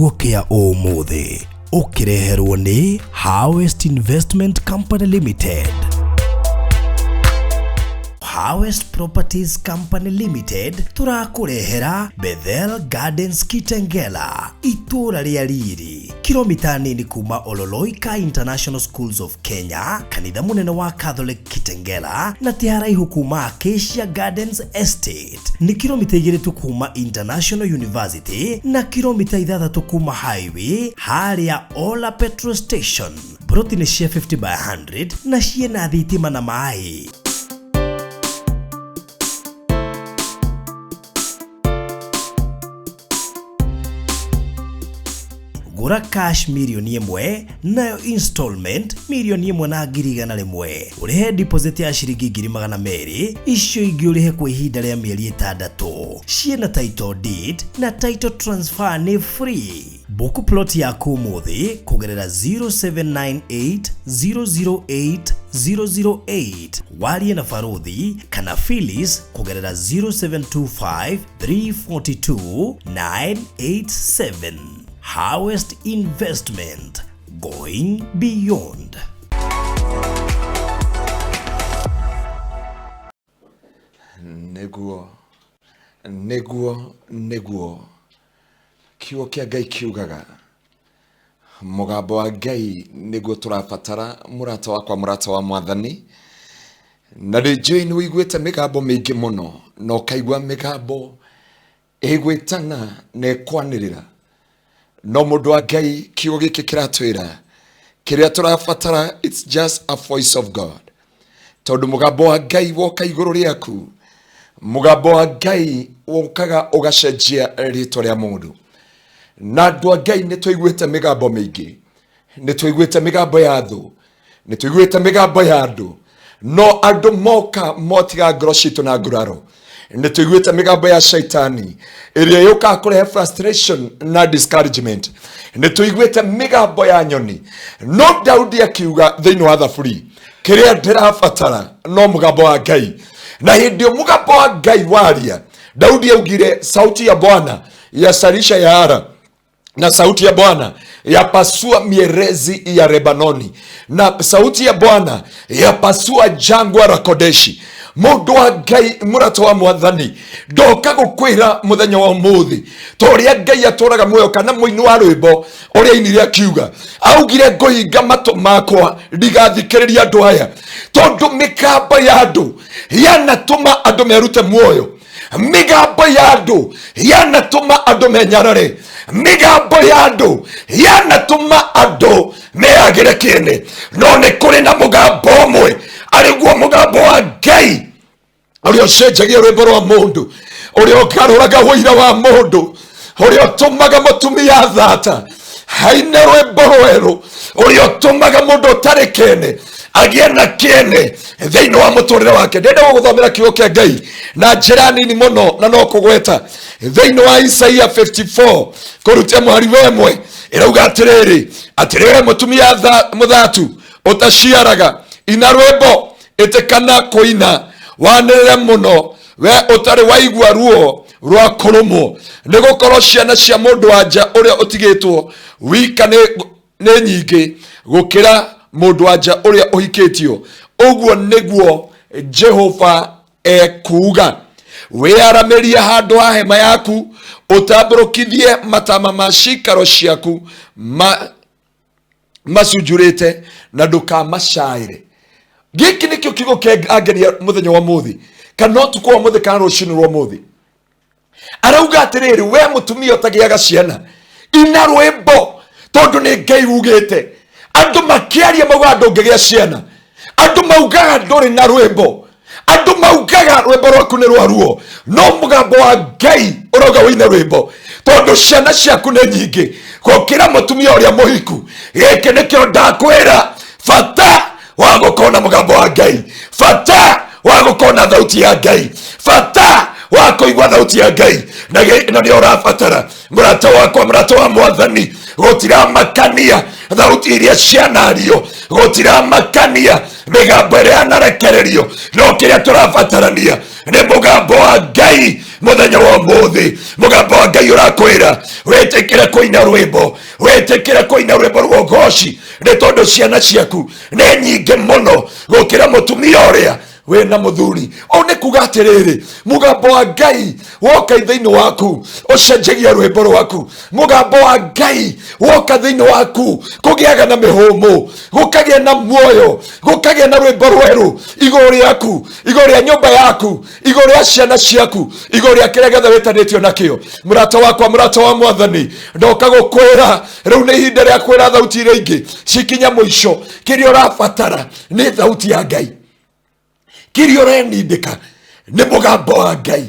Kiugo kĩa ũmũthĩ ũkĩreherwo nĩ Harvest Investment Company Limited. Harvest Properties Company Limited tũrakũrehera Bethel Gardens Kitengela, itũũra rĩa riri, kilomita nini kuma Ololoika International Schools of Kenya, kanitha mũnene wa Catholic Kitengela, na ti haraihu kuma Acacia Gardens Estate. Nĩ kilomita 2 tu kuma International University na kilomita 6 kuma highway harĩa Ola Petrol Station. Broti nĩ cia 50 by 100 na ciĩna thitima na maĩ. Gũra cash 1 mirioni, nayo installment 1,100,000. Ũrĩhe deposit ya ciringi 200,000, icio ingĩ ũrĩhe kwa ihinda rĩa mĩeri 6. Ciĩna title deed na title transfer nĩ free. Book plot yaku ũmũthĩ kũgerera 0798 008 008, warie na Baruthi kana Phyllis kũgerera 0725 342 987. Harvest Investment, going beyond. Nĩguo, nĩguo, nĩguo kiugo kĩa Ngai kiugaga, mũgambo wa Ngai nĩguo tũrabatara, mũrata wakwa, mũrata wa Mwathani. Na nĩ njũĩ nĩ ũiguĩte mĩgambo mĩingĩ mũno, na ũkaigua mĩgambo ĩgwĩtana na ĩkwanĩrĩra, no mũndũ wa Ngai, kiugo gĩkĩ kĩratwĩra kĩrĩa tũrabatara, it's just a voice of God, tondũ mũgambo wa Ngai woka igũrũ rĩaku, mũgambo wa Ngai wokaga ũgacenjia rĩtwa rĩa mũndũ. Na andũ a Ngai, nĩ tũiguĩte mĩgambo mĩingĩ, nĩ tũiguĩte mĩgambo ya thũ, nĩ tũiguĩte mĩgambo ya andũ, no andũ moka motiga ngoro citũ na nguraro. Nĩ tũiguĩte mĩgambo ya shaitani ĩrĩa yũkaga kũrehe frustration na discouragement. Nĩ tũiguĩte mĩgambo ya nyoni, no Daudi akiuga thĩinĩ wa Thaburi, kĩrĩa ndĩrabatara no mũgambo wa Ngai. Na hĩndĩ ĩyo mũgambo wa Ngai waria, Daudi augire, "Sauti ya Bwana yasarisha yara, na sauti ya Bwana yapasua mierezi ya Lebanoni, na sauti ya Bwana yapasua jangwa la Kodeshi." Mundu wa Ngai, mũrata wa Mwathani, ndoka gũkwĩra mũthenya wa ũmũthĩ, ta ũrĩa Ngai atũraga muoyo, kana mũini wa rwĩmbo ũrĩa ainire akiuga, augire, "Ngũhinga matũ makwa ndigathikĩrĩria andũ aya," tondũ mĩgambo ya andũ yanatũma andũ merute muoyo, mĩgambo ya andũ yanatũma andũ menyarare, mĩgambo ya andũ yanatũma andũ meyagĩre kĩene. No nĩ kũrĩ na mũgambo ũmwe, arĩguo mũgambo wa Ngai, ũrĩa ũcenjagia rwĩmbo rwa mũndũ, ũrĩa ũgarũraga ũira wa mũndũ, ũrĩa ũtũmaga mũtumia thata haine rwĩmbo rwerũ, ũrĩa ũtũmaga mũndũ ũtarĩ kĩene agĩe na kĩene thĩinĩ wa mũtũrĩre wake. Ndĩrenda gũgũthomera kiugo kĩa Ngai na njĩra nini mũno, na no kũgweta thĩinĩ wa Isaia 54 kũrutia mũhari wa 1. Ĩrauga atĩrĩrĩ, "Atĩrĩrĩ mũtumia mũthatu ũtaciaraga, ina rwĩmbo, ĩtĩkana kũina, wanĩrĩre mũno, we ũtarĩ waigua ruo rwa kũrũmwo, nĩ gũkorwo ciana cia mũndũ wa nja ũrĩa ũtigĩtwo wika nĩ nyingĩ gũkĩra mũndũ wa nja ũrĩa ũhikĩtio. Ũguo nĩguo Jehova ekuuga." Wĩyaramĩrie handũ ha hema yaku, ũtambũrũkithie matama ma cikaro ciaku macunjurĩte, na ndũkamacaĩre. Gĩkĩ nĩkĩo kiugo kĩangenia mũthenya wa mũthĩ, kana ũtukũ wa mũthĩ, kana rũcinĩ rwa mũthĩ. Arauga atĩrĩrĩ, we mũtumia ũtagĩaga ciana, ina rwĩmbo, tondũ nĩ Ngai ugĩte. Andũ makĩaria maugaga ndũngĩgĩa ciana, andũ maugaga ndũrĩ na rwĩmbo, andũ maugaga rwĩmbo rwaku nĩ rwa ruo, no mũgambo wa Ngai ũrauga wĩine rwĩmbo, tondũ ciana ciaku nĩ nyingĩ gũkĩra mũtumia ũrĩa mũhiku. Gĩkĩ nĩkĩo ndakwĩra, bata wa gũkorwo na mũgambo wa Ngai, bata wa gũkorwo na thauti ya Ngai, bata wa kũigua thauti ya Ngai, na nĩ ũrabatara, mũrata wakwa, mũrata wa Mwathani. Gũtiramakania thauti iria cianario, gũtiramakania mĩgambo ĩrĩa yanarekererio, no kĩrĩa tũrabatarania nĩ mũgambo wa Ngai. Mũthenya wa ũmũthĩ mũgambo wa Ngai ũrakwĩra wĩtĩkĩre kũina rwĩmbo, wĩtĩkĩre kũina rwĩmbo rwa ũgoci, nĩ tondũ ciana ciaku nĩ nyingĩ mũno gũkĩra mũtumia ũrĩa wĩna mũthuri. Ũũ nĩ kuga atĩrĩrĩ, mũgambo wa Ngai woka thĩinĩ waku ũcenjagia rwĩmbo rwaku. Mũgambo wa Ngai woka thĩinĩ waku kũgĩaga na mĩhũmũ, gũkagĩa na muoyo, gũkagĩa na rwĩmbo rwerũ igũrũ rĩaku, igũrũ rĩa nyũmba yaku, igũrũ rĩa ciana ciaku, igũrũ rĩa kĩrĩa gĩothe wĩtanĩtio nakĩo. Mũrata wakwa, mũrata wa mwathani, ndoka gũkwĩra rĩu nĩ ihinda rĩa kwĩra thauti iria ingĩ cikinya mũico. Kĩrĩa ũrabatara nĩ thauti ya Ngai, kĩrĩa ũrenindĩka nĩ mũgambo wa Ngai.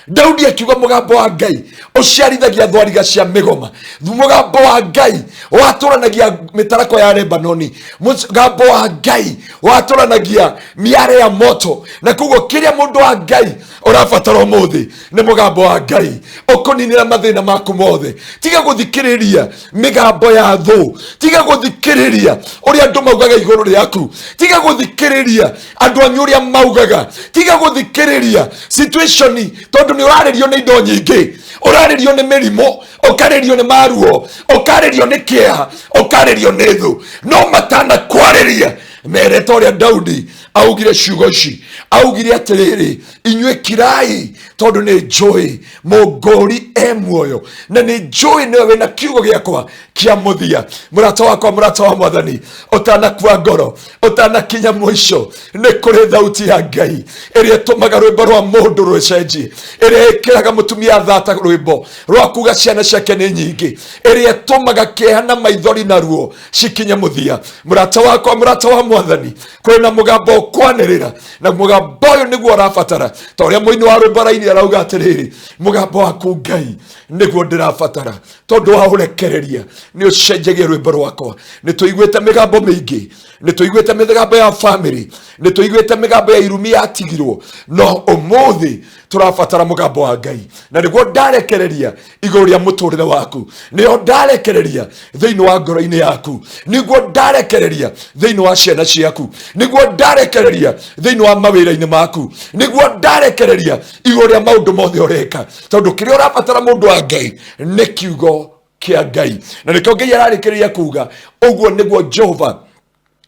Daudi akiuga mũgambo wa Ngai ũciarithagia thwariga cia mĩgoma, mũgambo wa Ngai watũranagia mĩtarakwa ya Lebanoni, mũgambo wa Ngai watũranagia mĩare ya moto. Na koguo kĩrĩa mũndũ wa Ngai ũrabatara ũmũthĩ nĩ mũgambo wa Ngai ũkũninĩra mathĩna maku mothe. Tiga gũthikĩrĩria mĩgambo ya thũ, tiga gũthikĩrĩria ũrĩa andũ maugaga igũrũ rĩaku, tiga gũthikĩrĩria andũ anyu ũrĩa maugaga, tiga gũthikĩrĩria situation, tondũ nĩ ũrarĩrio nĩ indo nyingĩ. Ũrarĩrio nĩ mĩrimũ, ũkarĩrio nĩ maruo, ũkarĩrio nĩ kĩeha, ũkarĩrio nĩ thũ. No matanakwarĩria, mere ta ũrĩa Daudi augire ciugo ici, augire atĩrĩrĩ, inyuĩ kirai, tondũ nĩ njũĩ mũngũri e muoyo, na nĩ njũĩ nĩwe wĩna kiugo gĩakwa kĩa mũthia. Mũrata wakwa, mũrata wa mwathani, ũtanakua ngoro, ũtanakinya mũico, nĩ kũrĩ thauti ya Ngai ĩrĩa ĩtũmaga rwĩmbo rwa mũndũ rũcenjie, ĩrĩa ĩkĩraga mũtumia thata rwĩmbo rwa kuga ciana ciake nĩ nyingĩ, ĩrĩa ĩtũmaga kĩeha na maithori na ruo cikinye mũthia. Mũrata wakwa, mũrata wa mwathani, kwĩna mũgambo ũkwanĩrĩra, na mũgambo ũyũ nĩguo ũrabatara. Ta ũrĩa mũini wa rwĩmbo raini arauga atĩrĩrĩ, mũgambo waku Ngai nĩguo ndĩrabatara, tondũ wa ũrekereria nĩ ũcenjagia rwĩmbo rwakwa. Nĩ tũiguĩte mĩgambo mĩingĩ, nĩ tũiguĩte mĩgambo ya famĩlĩ, nĩ tũiguĩte mĩgambo ya irumi yatigirwo, no ũmũthĩ tũrabatara mũgambo wa Ngai, na nĩguo ndarekereria igũrũ rĩa mũtũrĩre waku, nĩyo ndarekereria thĩinĩ wa ngoro-inĩ yaku, nĩguo ndarekereria thĩinĩ wa ciana ciaku, nĩguo ndarekereria thĩinĩ wa mawĩra-inĩ maku, nĩguo ndarekereria igũrũ rĩa maũndũ mothe ũreka, tondũ kĩrĩa ũrabatara mũndũ wa Ngai nĩ kiugo kĩa Ngai. Na nĩkĩo Ngai ararĩkĩrĩria kuga ũguo nĩguo Jehova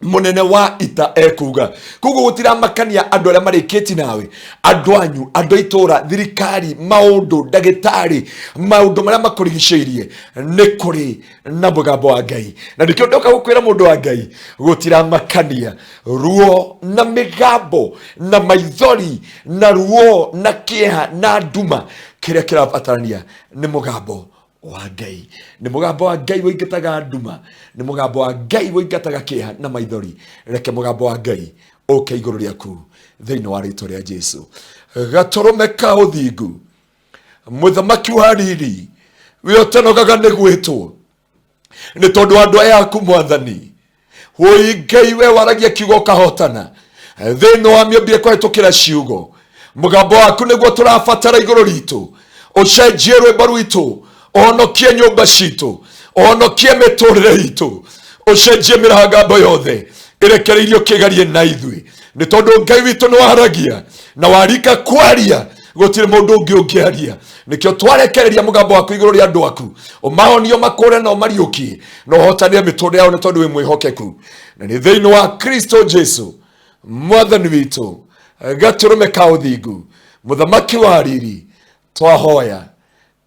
munene wa ita ekuga. Koguo gutiramakania andũ arĩa marĩkĩti nawe, andũ anyu, andũ a itũra, thirikari, maũndũ, ndagĩtarĩ, maũndũ marĩa makũrigicĩirie, nĩ kũrĩ na mũgambo wa Ngai. Na nĩkĩo ndoka gũkwĩra mũndũ wa Ngai, gũtiramakania ruo na mĩgambo na maithori na ruo na kĩeha na nduma, kĩrĩa kĩrabatarania nĩ mũgambo wa Ngai. Nĩ mũgambo wa Ngai ũingataga nduma, nĩ mũgambo wa Ngai ũingataga kĩeha na maithori. Reke mũgambo wa Ngai ũke igũrũ rĩaku thĩinĩ wa rĩtwa rĩa Jesu. Gatũrũme ka ũthingu, mũthamaki wa riri, we ũtanogaga nĩ gwĩtwo, nĩ tondũ andũ aya aku mwathani, woi Ngai, we waragia kiugo ũkahotana thĩinĩ wa mĩũmbire kũhetũkĩra ciugo. Mũgambo waku nĩguo tũrabatara igũrũ ritũ, ũcenjie rwĩmbo rwitũ, ũhonokie nyũmba citũ, ũhonokie mĩtũrĩre itũ, ũcenjie mĩrangambo yothe ĩrekereirio kĩgarie na ithuĩ, nĩ tondũ Ngai witũ nĩ waragia, na warika kwaria gũtirĩ mũndũ ũngĩ ũngĩaria. Nĩkĩo twarekereria mũgambo waku igũrũ rĩa andũ aku, ũmahonie, ũmakũre na ũmariũkie, na ũhotanĩre mĩtũrĩre yao, nĩ tondũ wĩ mwĩhokeku. Na nĩ thĩinĩ wa Kristo Jesu mwathani witũ, gatũrũme ka ũthingu, mũthamaki wa riri, twahoya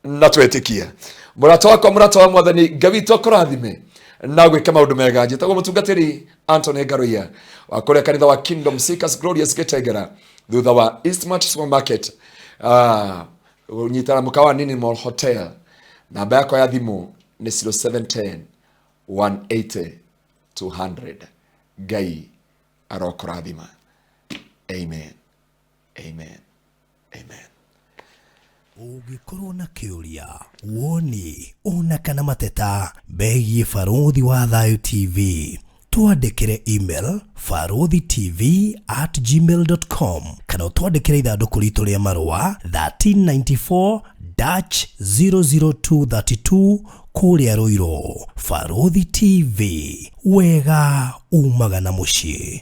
na twetĩkia. Mũrata wakwa, mũrata wa mwathani, Ngai witũ akũrathime na gwĩka maũndũ mega. Njĩtagwo mũtungatĩri Anthony Ngaruiya wa kũrĩa kanitha wa Kingdom Seekers Glorious Gĩtengera, thutha wa Eastmart Supermarket, nyitana mũkawa Nini Mall Hotel. Namba yakwa ya thimũ nĩ 0710 180 200. Ngai arokũrathima. Amen, amen, amen. Ũngĩkorwo na kĩũria, woni, ona kana mateta megiĩ Barũthi wa Thayũ TV, twandĩkĩre email baruthitv@gmail.com kana ũtwandĩkĩre ithandũkũ ritũ rĩa marũa 1394 dash 00232 kũrĩa Rũirũ. Barũthi TV, wega umaga na mũciĩ.